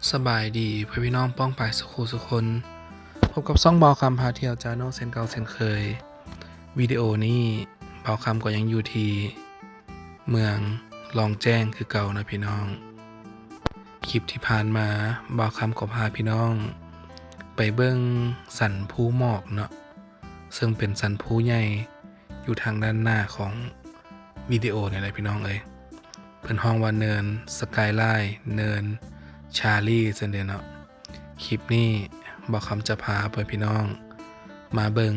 ສະບາຍດີພໍ່ແມ່ພີ່ນ້ອງປ້ອງປາຍສຸຂູສຸຄົນ, ພົບກັບຊ່ອງບ່າວຄຳພາທ່ຽວຈາແນວເຊັ່ນເກົ່າເຊັ່ນເຄີຍ. ວິດີໂອນີ້ບ່າວຄຳກໍຍັງຢູ່ທີ່ເມືອງລ່ອງແຈ້ງຄືເກົ່ານະພີ່ນ້ອງ. ຄລິບທີ່ຜ່ານມາ ບ່າວຄຳກໍພາພີ່ນ້ອງໄປເບິ່ງສັນພູໝອກເນາະ, ເຊິ່ງເປັນສັນພູໃຫຍ່ ຢູ່ທາງດ້ານໜ້າຂອງວິດີໂອນີ້ແຫຼະພີ່ນ້ອງເອີຍ. ເພິ່ນຮ້ອງວ່າເນີນສະກາຍລາຍ, ເນີນຊາລີຊັ້ນເດເນາະ. ຄລິບນີ້ບ່າວຄຳຈະພາພໍ່ແມ່ພີ່ນ້ອງມາເບິ່ງ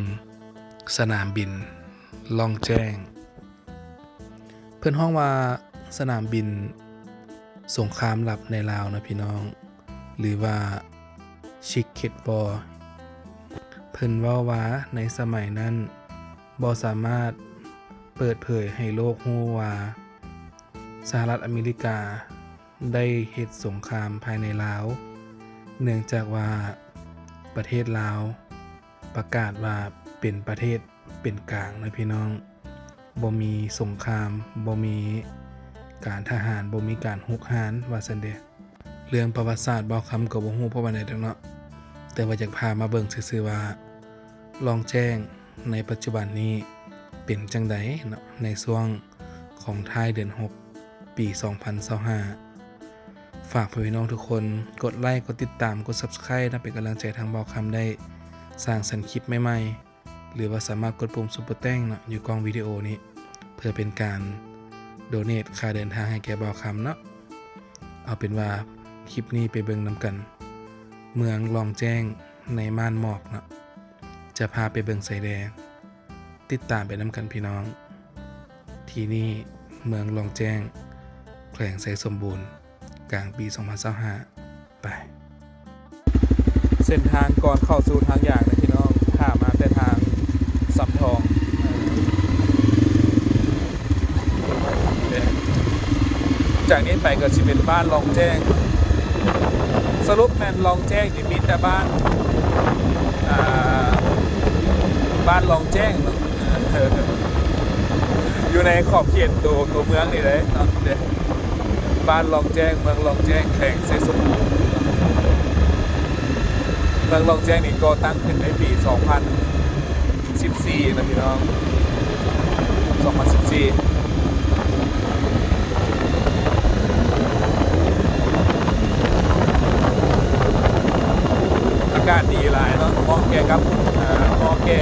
ສະໜາມບິນລ່ອງແຈ້ງ. ເພິ່ນຮ້ອງວ່າສະໜາມບິນສົງຄາມລັບໃນລາວນະພີ່ນ້ອງ. ຫຼືວ່າ Secret War. ເພິ່ນເວົ້າວ່າໃນສະໄໝນັ້ນບໍ່ສາມາດເປີດເຜີຍໃຫ້ໂລກຮູ້ວ່າສະຫະລັດອາເມລິກາໄດ້ເຮັດສົງຄາມພາຍໃນລາວ, ເນື່ອງຈາກວ່າປະເທດລາວປະກາດວ່າເປັນປະເທດເປັນກາງນະພີ່ນ້ອງ. ບໍ່ມີສົງຄາມ, ບໍ່ມີການທະຫານ, ບໍ່ມີການຮຸກຮານ ວ່າຊັ້ນເດ. ເລື່ອງປະຫວັດສາດບ່າວຄຳກໍບໍ່ຮູ້ພໍປານໃດດອກເນາະ, ແຕ່ວ່າຢາກພາມາເບິ່ງຊື່ໆວ່າລ່ອງແຈ້ງໃນປັດຈຸບັນນີ້ເປັນຈັ່ງໃດເນາະ, ໃນຊ່ວງຂອງທ້າຍເດືອນຫົກ ປີສອງພັນຊາວຫ້າ. ຝາກພໍ່ແມ່ພີ່ນ້ອງທຸກຄົນກົດໄລຄ໌ ກົດຕິດຕາມ ກົດ Subscribe ນຳເປັນກຳລັງໃຈທາງບ່າວຄຳໄດ້ສ້າງສັນຄລິບໃໝ່ໆ. ຫຼືວ່າສາມາດກົດປຸ່ມ Super Thanks ເນາະ ຢູ່ກ້ອງວິດີໂອນີ້ ເພື່ອເປັນການ Donate ຄ່າເດີນທາງໃຫ້ແກ່ບ່າວຄຳເນາະ. ເອົາເປັນວ່າຄລິບນີ້ໄປເບິ່ງນຳກັນ, ເມືອງລ່ອງແຈ້ງໃນມ່ານໝອກເນາະ, ຈະພາໄປເບິ່ງໃສແດ່? ຕິດຕາມໄປນຳກັນພີ່ນ້ອງ. ທີ່ນີ້ເມືອງລ່ອງແຈ້ງ ແຂວງໄຊສົມບູນ ກາງປີສອງພັນຊາວຫ້າ ໄປ. ເສັ້ນທາງກ່ອນເຂົ້າສູ່ທາງຢາງນະພີ່ນ້ອງ, ຂ້າມມາແຕ່ທາງສຳທອງ. ຈາກນີ້ໄປກໍຊິເປັນບ້ານລ່ອງແຈ້ງ. ສະຫຼຸບແມ່ນລ່ອງແຈ້ງນີ້ມີແຕ່ບ້ານ ອ່າ ບ້ານລ່ອງແຈ້ງເນາະ. ຢູ່ໃນຂອບເຂດໂຕ ໂຕເມືອງນີ້ເດ້ເນາະ, ເດ້ ບ້ານລ່ອງແຈ້ງ ເມືອງລ່ອງແຈ້ງ ແຂວງໄຊສົມບູນ. ເມືອງລ່ອງແຈ້ງນີ້ກໍ່ຕັ້ງຂຶ້ນໃນປີສອງພັນສິບສີ່ນະພີ່ນ້ອງ, ສອງພັນສິບສີ່. ອາກາດດີຫຼາຍເນາະ, ເໝາະແກ່ກັບ ເອີ່ ເໝາະແກ່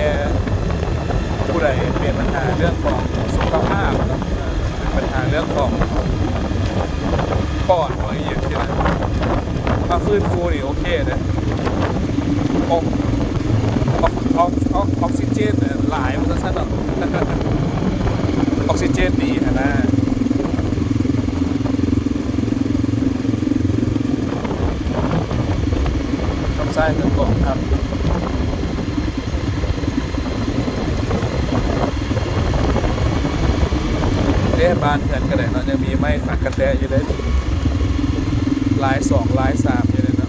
ຜູ້ໃດເປັນບັນຫາເລື່ອງຂອງສຸຂະພາບເນາະ, ເອີ່ ເປັນບັນຫາເລື່ອງຂອງປອດ ອີ່ຫຍັງຊີ້ນະ, ມາຟື້ນຟູນີ້ໂອເຄເດ້. ອອກ ອອກ ອອກ ອອກ ອອກຊີເຈນຫຼາຍ ວ່າຊັ້ນເນາະ, ອອກຊີເຈນດີຫັ້ນນະ. ທາງຊ້າຍເຮືອນກອງທັບ ເດ້ ບ້ານເຮືອນກໍໄດ້ເນາະ, ຍັງມີໄມ້ສັງກະແຕະຢູ່ເດ້, ລາຍສອງລາຍສາມຢູ່ເດ້ເນາະ.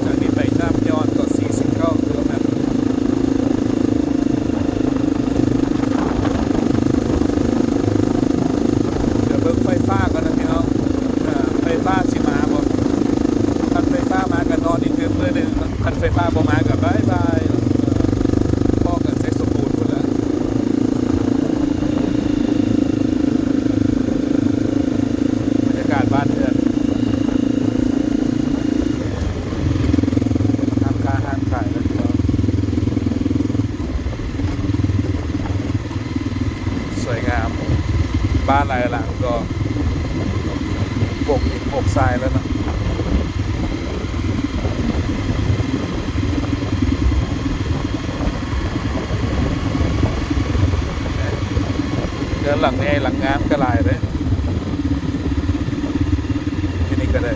ຈາກນີ້ໄປນ້ຳຍ້ອນກໍສີ່ສິບເກົ້າກິໂລແມັດ. ດຽວເບິ່ງໄຟຟ້າກ່ອນນະພີ່ນ້ອງ, ເອີ່ ໄຟຟ້າຊິມາບໍ່? ຄັນໄຟຟ້າມາກໍນອນອີກຄືນມື້ໜຶ່ງ, ຄັນໄຟຟ້າບໍ່ມາກໍບາຍບາຍ, ພໍ້ກັນໄຊສົມບູນພຸ້ນລະ. ບັນຍາກາດບ້ານເຮືອນ ຮ້ານຄ້າຮ້ານຂາຍແລ້ວພີ່ນ້ອງ. ສວຍງາມ, ບ້ານຫຼາຍຫຼັງກໍໂບກຫີນໂບກຊາຍແລ້ວເນາະ. ເຮືອນຫຼັງໃຫຍ່ຫຼັງງາມກໍຫຼາຍເດ້. ທີ່ນີ້ກໍໄດ້.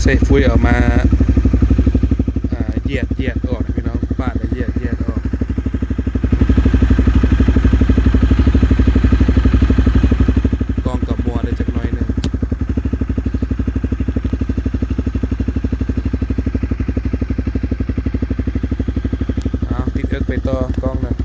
ໃຊ້ຟຸຍເອົາມາ ອ່າ ຢຽດ ຢຽດອອກນະພີ່ນ້ອງ, ປາດແລ້ວຢຽດ ຢຽດອອກ. ກ້ອງກໍມົວໄດ້ຈັກໜ້ອຍໜຶ່ງ. ເອົາ ຕິດເອິກໄປຕໍ່ກ້ອງໜຶ່ງ.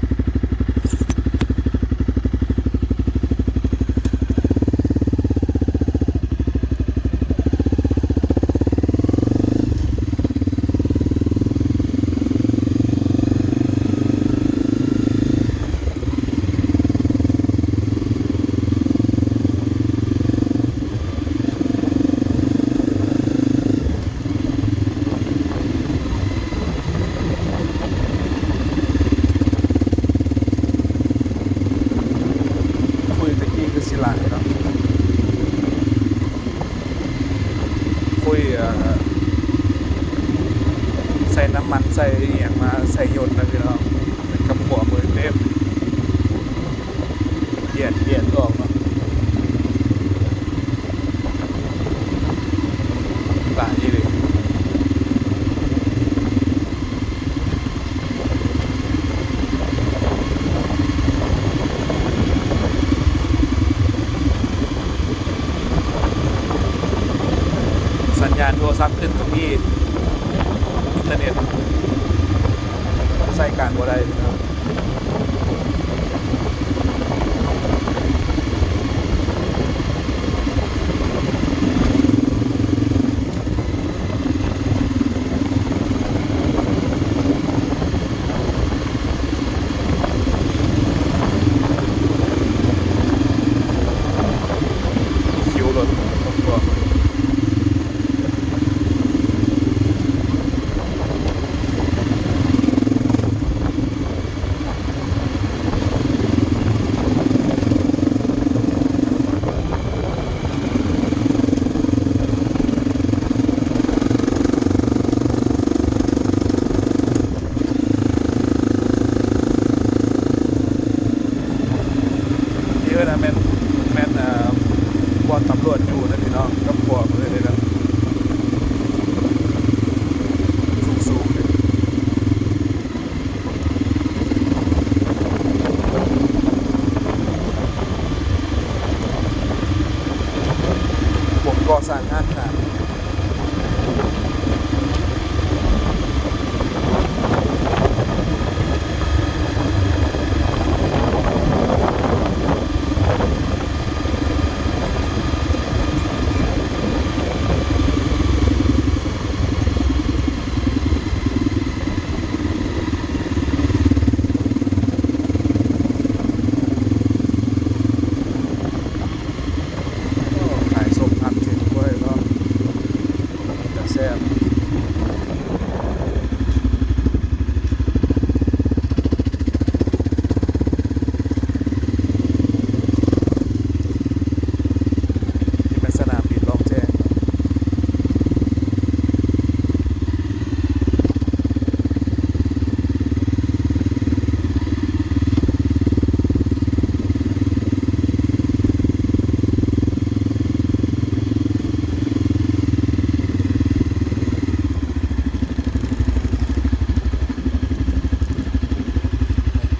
ຂຸຍແຕ່ກີ້ຄືຊິຫຼາຍເນາະ, ຂຸຍ ເອີ ໃສ່ນ້ຳມັນ ໃສ່ອີ່ຫຍັງມາ ໃສ່ຍົນນະພີ່ນ້ອງ, ກັບຂົວມືເຕັມ. ແຍກ ແຍກອອກເນາະ ຫຼາຍອີ່ຫຼີ. ສັນຍານໂທລະສັບຂຶ້ນກໍມີ ອິນເຕີເນັດໃຊ້ການບໍ່ໄດ້. ຄິວລົດ ນີ້ເອີ້ນວ່າແມ່ນ ແມ່ນ ເອີ ບ່ອນຕຳຫຼວດຢູ່ນະພີ່ນ້ອງ, ກັບຂົວມືນີ້ນະ ສູງໆ ເດ້. ວົງກໍ່ສ້າງຮາກຖານ. ໂອ້ ຂາຍສົ້ມຜັກເຈັດຖ້ວຍເນາະ ເປັນຕາແຊບ. ນີ້ແມ່ນສະໜາມບິນລ່ອງແຈ້ງ.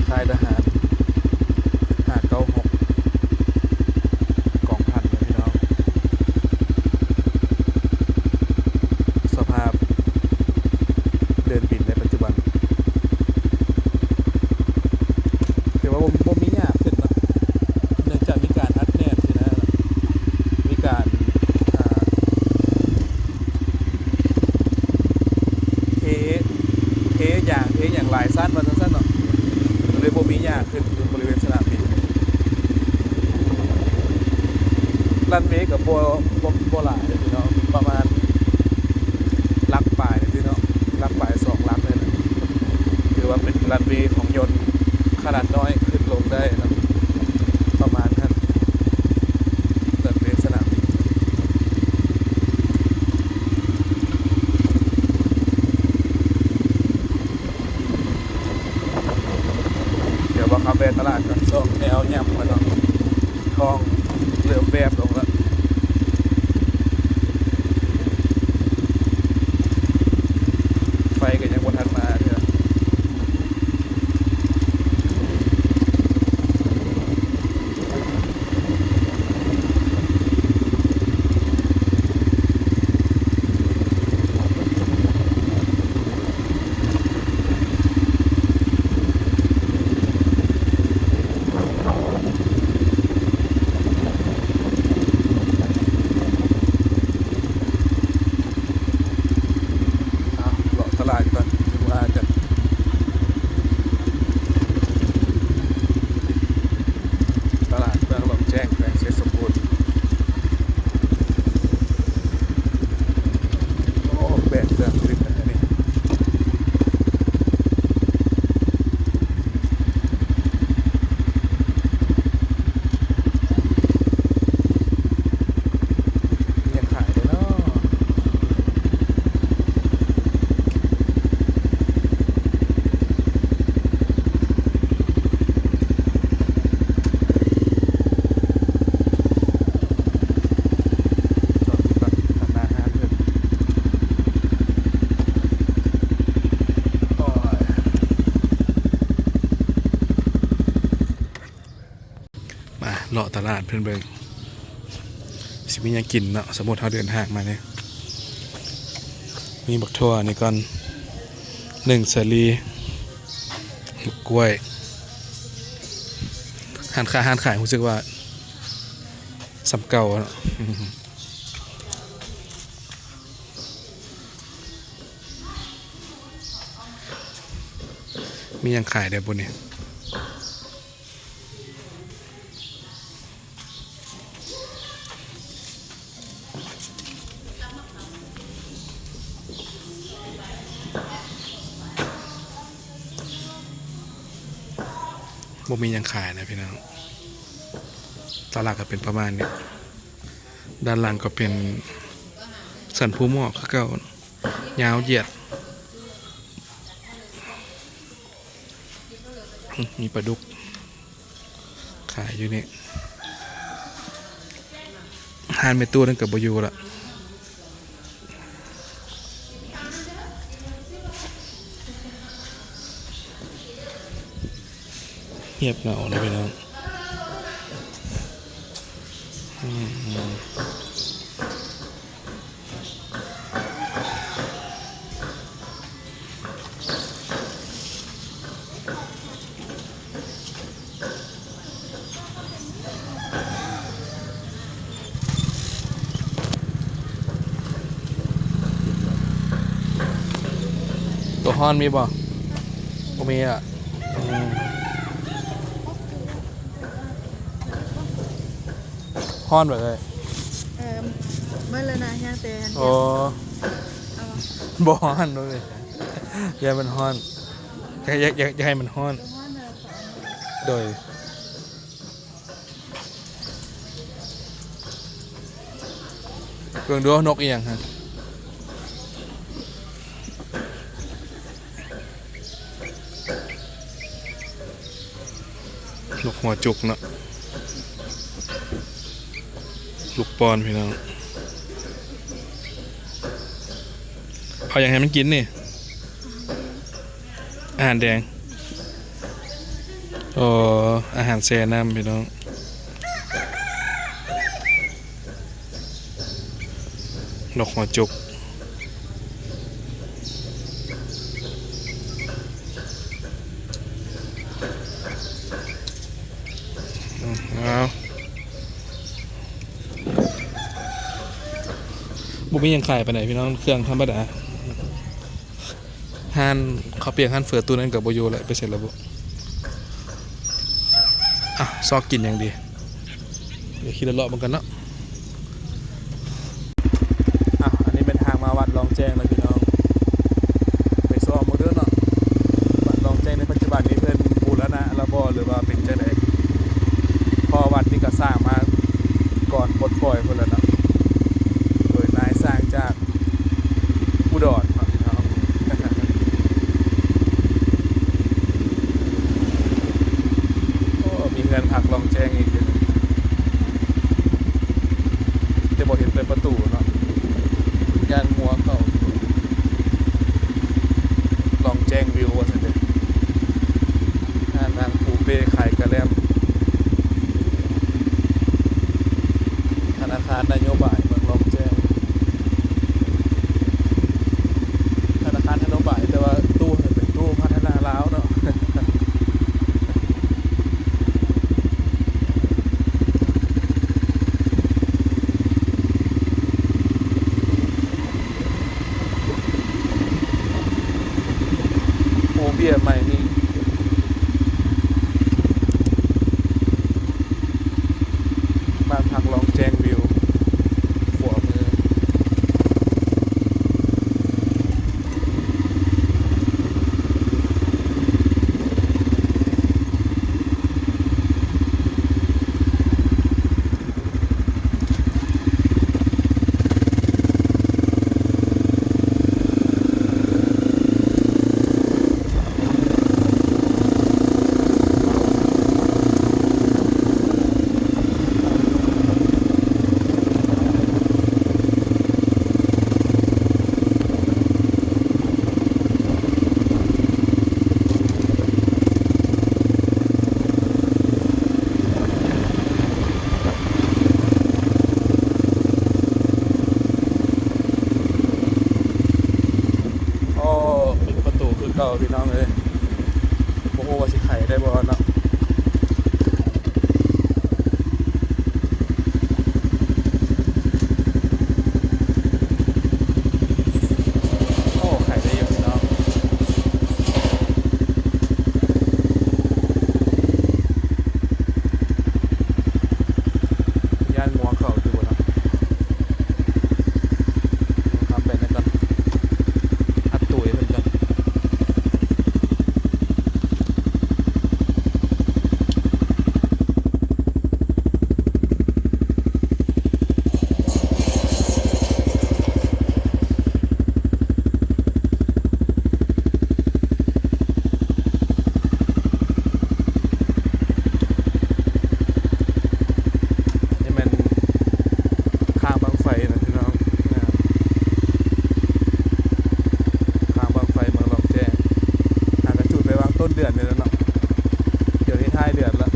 ຄ້າຍທະຫານ ຫ້າເກົ້າຫົກ ກອງພັນນະພີ່ນ້ອງ. ສະພາບເດີ່ນບິນໃນປັດຈຸບັນ ແຕ່ວ່າບໍ່ ບໍ່ມີຫຍ້າຂຶ້ນເນາະ ເນື່ອງຈາກມີການອັດແໜ້ນຊີ້ນະ ມີການ ອ່າ ເທ ເທຢາງ ເທຫຍັງຫຼາຍຊັ້ນວ່າຊັ້ນໆເນາະ ກໍເລີຍບໍ່ມີຫຍ້າຂຶ້ນຢູ່ບໍລິເວນສະໜາມບິນ. ຣັນເວກໍບໍ່ ບໍ່ ບໍ່ຫຼາຍເດ້ພີ່ນ້ອງ ປະມານຫຼັກປາຍນີ້ພີ່ນ້ອງ ຫຼັກປາຍສອງຫຼັກນີ້ແຫຼະ. ຖືວ່າເປັນຣັນເວຂອງຍົນຂະໜາດນ້ອຍ ຂຶ້ນລົງໄດ້ເນາະ ປະມານນັ້ນ ຣັນເວສະໜາມບິນ. ດຽວວ່າເຮົາແວ່ຕະຫຼາດກ່ອນ ຊອກແນວຫຍ້ຳກ່ອນເນາະ ທ້ອງເລີ່ມແວບລົງລະ. ຕະຫຼາດເພິ່ນເບິ່ງ ຊິມີຫຍັງກິນເນາະ. ສົມມຸດເຮົາເດີນທາງມານີ້ ມີບັກຖົ່ວນີ້ກ່ອນ ໜຶ້ງສາລີ ໝາກກ້ວຍ. ຮ້ານຄ້າຮ້ານຂາຍ ຮູ້ສຶກວ່າສ່ຳເກົ່າເນາະ. ມີຫຍັງຂາຍແດ່ບຸນີ້? ບໍ່ມີຫຍັງຂາຍນະພີ່ນ້ອງ. ຕະຫຼາດກໍເປັນປະມານນີ້. ດ້ານຫຼັງກໍເປັນສັນພູໝອກຄືເກົ່າ ຍາວຢຽດ. ມີປາດຸກຂາຍຢູ່ນີ້. ຮ້ານແມ່ຕູ້ນັ້ນກໍບໍ່ຢູ່ລະ. ງຽບເຫງົາເນາະພີ່ນ້ອງ. ອືມ ໂຕຮ້ອນມີບໍ່? ບໍ່ມີລະ. ອືມ ຮ້ອນບໍ່ເອີຍ? ເອີ ເບິດແລ້ວນະ ຍັງແຕ່ອັນດຽວ. ອໍ ເອົາ ບໍ່ຮ້ອນເວີ້ຍ ຢ່າມັນຮ້ອນ ຢ່າ ຢ່າ ຢ່າໃຫ້ມັນຮ້ອນ. ໂດຍ ເບິ່ງດູ ນົກອີ່ຫຍັງຫັ້ນ? ນົກຫົວຈຸກເນາະ ລູກປ້ອນພີ່ນ້ອງ. ເອົາຫຍັງໃຫ້ມັນກິນນີ້? ອາຫານແດງ. ອໍ ອາຫານແຊ່ນ້ຳພີ່ນ້ອງ. ນົກຫົວຈຸກ. ອືມ ເອົາ ບໍ່ມີຫຍັງຂາຍປານໃດພີ່ນ້ອງ ເຄື່ອງທຳມະດາ. ຮ້ານເຂົ້າປຽກ ຮ້ານເຝີຕູ້ນັ້ນກໍບໍ່ຢູ່ແລ້ວ ໄປໃສແລ້ວບຸ? ອ່ະ ຊອກກິນຫຍັງດີ? ດຽວຂີ່ລົດເລາະເບິ່ງກັນເນາະ. ອ່ະ ອັນນີ້ແມ່ນທາງມາວັດລອງແຈ້ງນະພີ່ນ້ອງ ໄປຊອກເບິ່ງເດີເນາະ ວັດລອງແຈ້ງໃນປັດຈຸບັນນີ້ເພິ່ນບູລະນະແລ້ວບໍ່ ຫຼືວ່າເປັນຈັ່ງໃດ? ເພາະວ່າວັດນີ້ກໍສ້າງມາກ່ອນປົດປ່ອຍພຸ້ນແລ້ວເນາະ ໂດຍນາຍຊ່າງຈາກ ອຸດອນເນາະພີ່ນ້ອງ. ໂອ້ ມີເຮືອນພັກລອງແຈ້ງອີກເດ້ ແຕ່ບໍ່ເຫັນເປີດປະຕູເນາະ ຢ້ານງົວເຂົ້າ. ລອງແຈ້ງວິວວ່າຊັ້ນເດ ຮ້ານນາງປູເປ້ຂາຍກະແລັມ. ທະນາຄານນະໂຍບາຍເມືອງລອງແຈ້ງ ທະນາຄານນະໂຍບາຍ ແຕ່ວ່າຕູ້ຫັ້ນເປັນຕູ້ພັດທະນາລາວເນາະ. ໂອ້ ເບ້ຍໃໝ່ນີ້ ບ້ານພັກລອງແຈ້ງວິວ ຂວາມື. ໂອ້ ເອົາ ພີ່ນ້ອງເອີຍ ບໍ່ຮູ້ວ່າຊິໄຂໄດ້ບໍ່ເນາະ. ໂອ້ ໄຂໄດ້ຢູ່ພີ່ນ້ອງ. ຢ້ານງົວເຂົ້າຢູ່ເນາະ. ເອົາໄປນຳກັນ ອັດຕູ້ໃຫ້ເພິ່ນກ່ອນ. ນີ້ແມ່ນຄ້າງບັ້ງໄຟນະພີ່ນ້ອງ ຄ້າງບັ້ງໄຟເມືອງລ່ອງແຈ້ງ ຫາກະຈູດໄປຫວ່າງຕົ້ນເດືອນນີ້ແຫຼະເນາະ ດຽວນີ້ທ້າຍເດືອນລະ.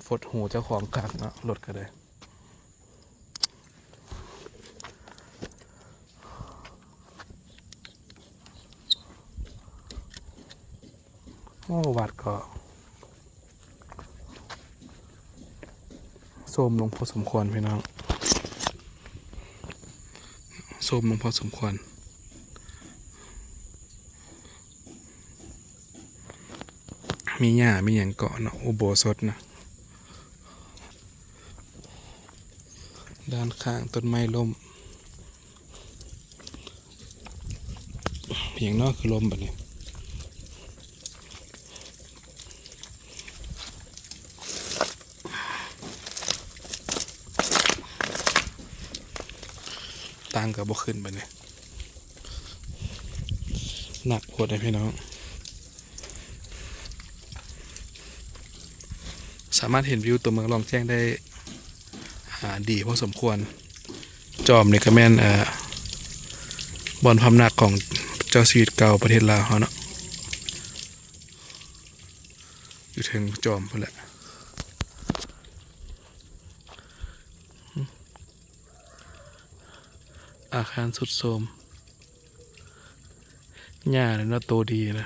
ຟົດຫູເຈົ້າຂອງຄັກເນາະ ລົດກະໄດ້. ໂອ້ ວັດກໍໂຊມລົງພໍສົມຄວນພີ່ນ້ອງ ໂຊມລົງພໍສົມຄວນ. ມີຫຍ້າມີຫຍັງເກາະເນາະ ອຸໂບສົດນະ. ດ້ານຂ້າງຕົ້ນໄມ້ລົ້ມ. ເປັນຫຍັງເນາະ ຄືລົ້ມບາດນີ້? ຕັ້ງກໍບໍ່ຂຶ້ນບາດນີ້ ໜັກໂພດເດ້ພີ່ນ້ອງ. ສາມາດເຫັນວິວຕົວເມືອງລ່ອງແຈ້ງໄດ້ ອາ ດີພໍສົມຄວນ. ຈອມນີ້ກໍແມ່ນ ເອີ ບ່ອນພຳນັກຂອງເຈົ້າຊີວິດເກົ່າປະເທດລາວເຮົາເນາະ ຢູ່ເທິງຈອມພຸ້ນແຫຼະ. ອາຄານຊຸດໂຊມ ຫຍ້ານີ້ເນາະ ໂຕດີນະ.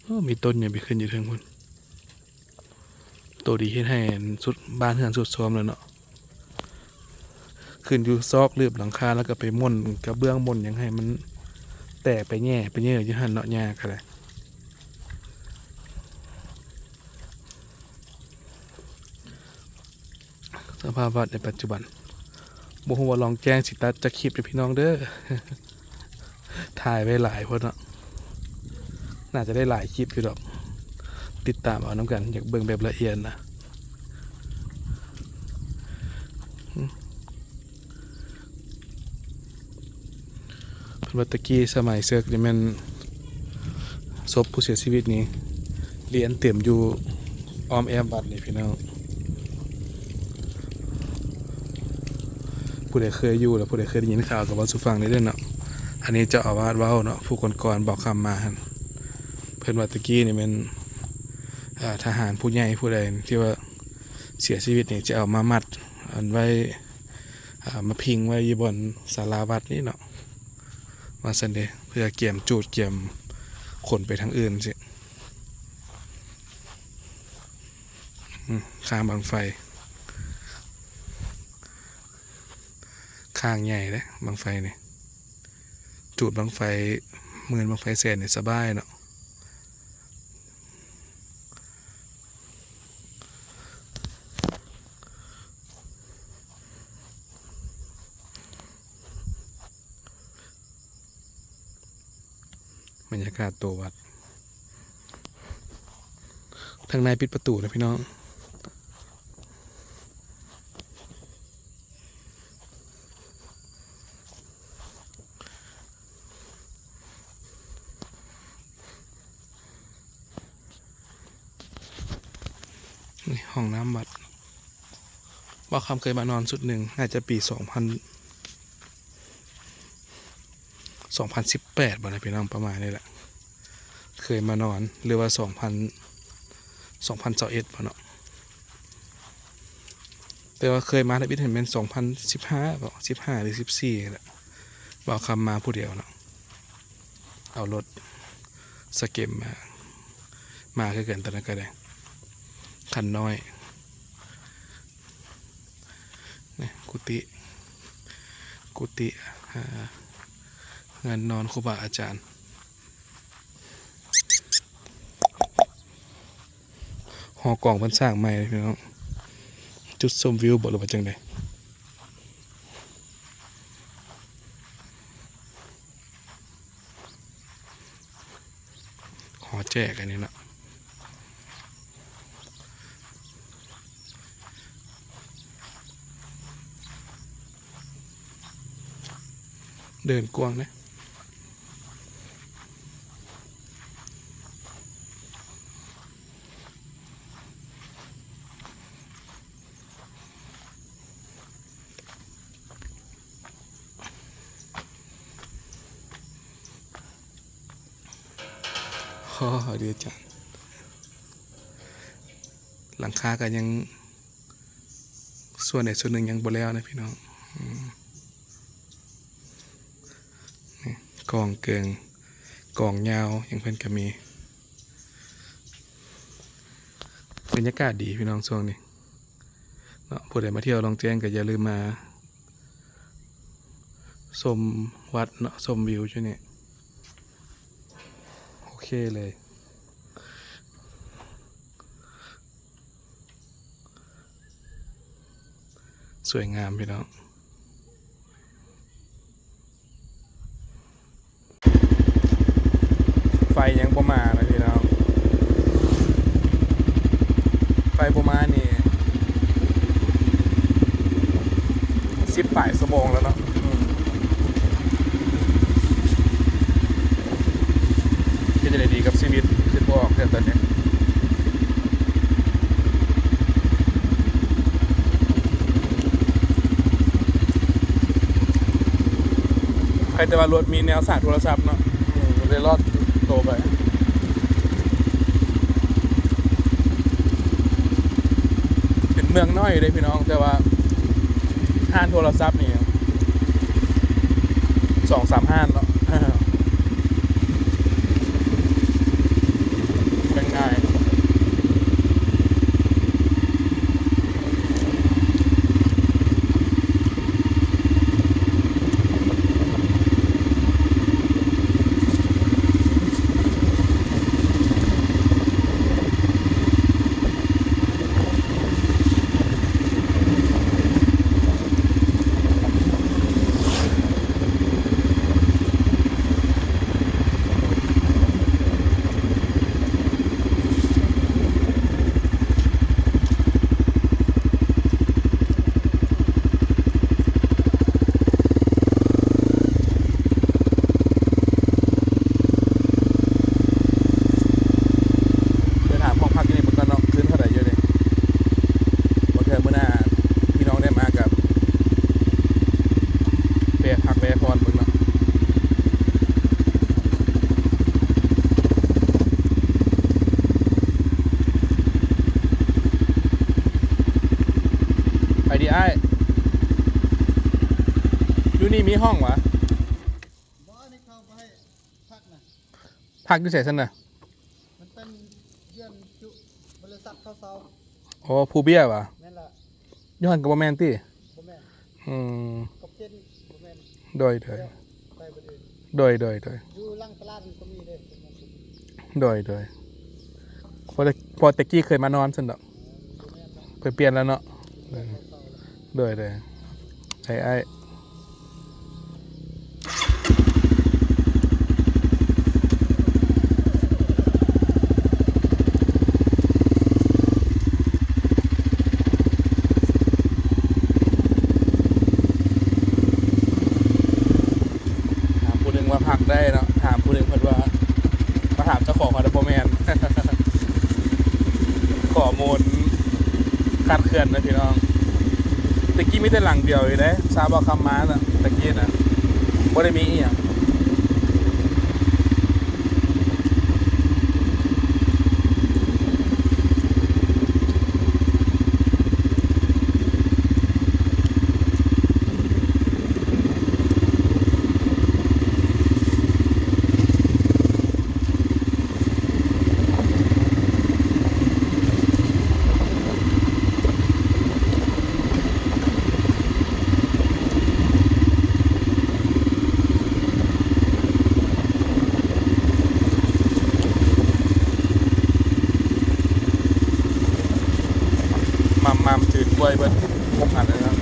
ໂອ້ ມີຕົ້ນຫຍັງໄປຂຶ້ນຢູ່ເທິງພຸ້ນ ໂຕດີເຮັດໃຫ້ອັນຊຸດ ບ້ານເຮືອນຊຸດໂຊມແລ້ວເນາະ. ຂຶ້ນຢູ່ຊອກລືບຫຼັງຄາ ແລ້ວກໍໄປໝົນກະເບື້ອງ ໝົນຫຍັງໃຫ້ມັນແຕກໄປແຫຍ່ໄປເຫຍີ້ຢູ່ຫັ້ນເນາະ ຫຍ້າກໍໄດ້. ສະພາບວັດໃນປັດຈຸບັນ ບໍ່ຮູ້ວ່າລ່ອງແຈ້ງຊິຕັດຈັກຄລິບເດີພີ່ນ້ອງເດີ ຖ່າຍໄວ້ຫຼາຍໂພດເນາະ. ໜ້າຈະໄດ້ຫຼາຍຄລິບຢູ່ດອກ ຕິດຕາມເອົານຳກັນ ຢາກເບິ່ງແບບລະອຽດນະ. ເພິ່ນວ່າແຕ່ກີ້ສະໄໝເສິກນີ້ແມ່ນ ສົບຜູ້ເສຍຊີວິດນີ້ລຽນເຕັມຢູ່ອ້ອມແອ້ມວັດນີ້ພີ່ນ້ອງ. ຜູ້ໃດເຄີຍຢູ່ ແລະ ຜູ້ໃດເຄີຍໄດ້ຍິນຂ່າວກໍເວົ້າສູ່ຟັງແດ່ເດີເນາະ. ອັນນີ້ເຈົ້າອາວາດເວົ້າເນາະ ຜູ້ກ່ອນໆ ເບົາຄຳມາຫັ້ນ ເພິ່ນວ່າແຕ່ກີ້ນີ້ແມ່ນ ອາ ທະຫານຜູ້ໃຫຍ່ຜູ້ໃດທີ່ວ່າເສຍຊີວິດນີ້ ຈະເອົາມາມັດອັນໄວ້ ອາ ມາພິງໄວ້ຢູ່ບ່ອນສາລາວັດນີ້ເນາະ ວ່າຊັ້ນເດ ເພື່ອກຽມຈູດກຽມຂົນໄປທາງອື່ນຊີ້. ອືມ ຄ້າງບັ້ງໄຟ ຄ້າງໃຫຍ່ເດ້ບັ້ງໄຟນີ້ ຈູດບັ້ງໄຟໝື່ນ ບັ້ງໄຟແສນນີ້ສະບາຍເນາະ. ບັນຍາກາດຕົວວັດ ທາງໃນປິດປະຕູນະພີ່ນ້ອງ. ນີ້ຫ້ອງນ້ຳວັດ. ບ່າວຄຳເຄີຍມານອນຊຸດໜຶ່ງ ໜ້າຈະປີສອງພັນ ສອງພັນສິບແປດ ບໍ່ນະພີ່ນ້ອງ ປະມານນີ້ແຫຼະ ເຄີຍມານອນ ຫຼືວ່າສອງພັນ ສອງພັນຊາວເອັດ ບໍ່ເນາະ ແຕ່ວ່າເຄີຍມາທຳອິດຫັ້ນແມ່ນສອງພັນສິບຫ້າບໍ ສິບຫ້າ ຫຼື ສິບສີ່ ນີ້ແຫຼະ ບ່າວຄຳມາຜູ້ດຽວເນາະ ເອົາລົດສະເກັມມາ ມາຄືກັນ ຕອນນັ້ນກະໄດ້ ຄັນນ້ອຍ ນີ້ ກຸຕິ ກຸຕິ ເຮືອນນອນຄູບາອາຈານ ຫໍກອງເພິ່ນສ້າງໃໝ່ເດ້ພີ່ນ້ອງ ຈຸດຊົມວິວບໍ ຫຼືວ່າຈັ່ງໃດ? ຫໍແຈກອັນນີ້ເນາະ ເດີ່ນກວ້າງເດ້. ໂອ້ ເດີອາຈານ ຫຼັງຄາກໍຍັງ ສ່ວນໃດສ່ວນໜຶ່ງຍັງບໍ່ແລ້ວນະພີ່ນ້ອງ ອືມ ນີ້ ກອງເກີງ ກອງຍາວ ຫຍັງເພິ່ນກໍມີ ບັນຍາກາດດີພີ່ນ້ອງຊ່ວງນີ້ເນາະ ຜູ້ໃດມາທ່ຽວລ່ອງແຈ້ງກໍຢ່າລືມມາຊົມວັດເນາະ ຊົມວິວຢູ່ນີ້ ໂອເຄເລີຍ. ສວຍງາມພີ່ນ້ອງ ໄຟຍັງບໍ່ມານະພີ່ນ້ອງ ໄຟບໍ່ມານີ້ສິບປາຍຊົ່ວໂມງແລ້ວເນາະ ອືມ ເຮັດຈັ່ງໃດດີກັບຊີວິດ ຄິດບໍ່ອອກແລ້ວຕອນນີ້. ໃຜແຕ່ວ່າລົດມີແນວຊາດໂທລະສັບເນາະ ອືມ ໄດ້ລອດໂຕໄປ ເປັນເມືອງນ້ອຍເດ້ພີ່ນ້ອງ ແຕ່ວ່າຮ້ານໂທລະສັບນີ້ ສອງສາມຮ້ານເນາະ ແມ່ນງ່າຍ. ເດີນຫາຫ້ອງພັກຢູ່ນີ້ເບິ່ງກ່ອນເນາະ ຄືນເທົ່າໃດຢູ່ນີ້ ບາງເທື່ອມື້ໜ້າພີ່ນ້ອງໄດ້ມາກໍແວ່ພັກແວ່ຜ່ອນເບິ່ງເນາະ. ໄປດີອ້າຍ ຢູ່ນີ້ມີຫ້ອງຫວາ? ບໍ່ ອັນນີ້ເຂົາບໍ່ໃຫ້ພັກນະ. ພັກຢູ່ໃສຊັ້ນນະ? ມັນເປັນເຮືອນຈຸບໍລິສັດເຂົາເຊົ່າ. ອໍ ພູເບ້ຍຫວາ? ແມ່ນລະ. ຢູ່ຫັ້ນກໍບໍ່ແມ່ນຕິ? ບໍ່ແມ່ນ. ອືມ ຂອບເຂດນີ້ບໍ່ແມ່ນ. ໂດຍ ໂດຍ ໄປບໍ່ໄດ້. ໂດຍ ໂດຍ ໂດຍ ຢູ່ຫຼັງຕະຫຼາດມັນກໍມີເດ້. ໂດຍ ໂດຍ ເພາະແຕ່ ເພາະແຕ່ກີ້ເຄີຍມານອນຊັ້ນດອກ. ເອີ ບໍ່ແມ່ນລະ ເພິ່ນປ່ຽນແລ້ວເນາະ. ໂດຍ ໂດຍ ໄດ້ອ້າຍ. ຖາມຜູ້ໜຶ່ງວ່າພັກໄດ້ເນາະ ຖາມຜູ້ໜຶ່ງເພິ່ນວ່າ ມາຖາມເຈົ້າຂອງເຂົາເດີ ບໍ່ແມ່ນ ຂໍ້ມູນຄາດເຄື່ອນນະພີ່ນ້ອງ. ຕະກີ້ມີແຕ່ຫຼັງດຽວຢູ່ເດ້ ຊາວບ່າວຄຳມານະ ຕະກີ້ນະ ບໍ່ໄດ້ມີອີ່ຫຍັງ. ໝ່ຳໆ ຖືກລ້ວຍເບິດຫົກອັນເລີຍເນາະ.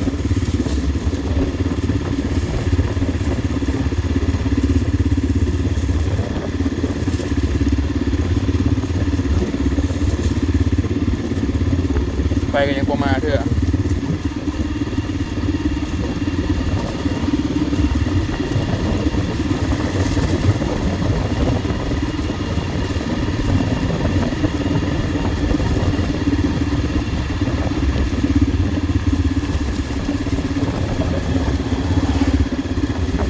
ໄປກໍຍັງບໍ່ມາເທື່ອ.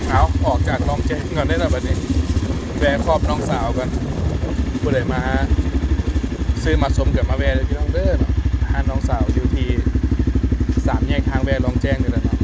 ເອົາ ອອກຈາກລອງແຈ້ງກ່ອນເດ້ລະບັດນີ້ ແວ່ຄອບນ້ອງສາວກ່ອນ. ຜູ້ໃດມາຊື້ມາຊົມກໍມາແວ່ເດີພີ່ນ້ອງເດີເນາະ. ຮ້ານນ້ອງສາວຢູ່ທີ່ສາມແຍກທາງແວ່ລອງແຈ້ງນີ້ແຫຼະເນາະ.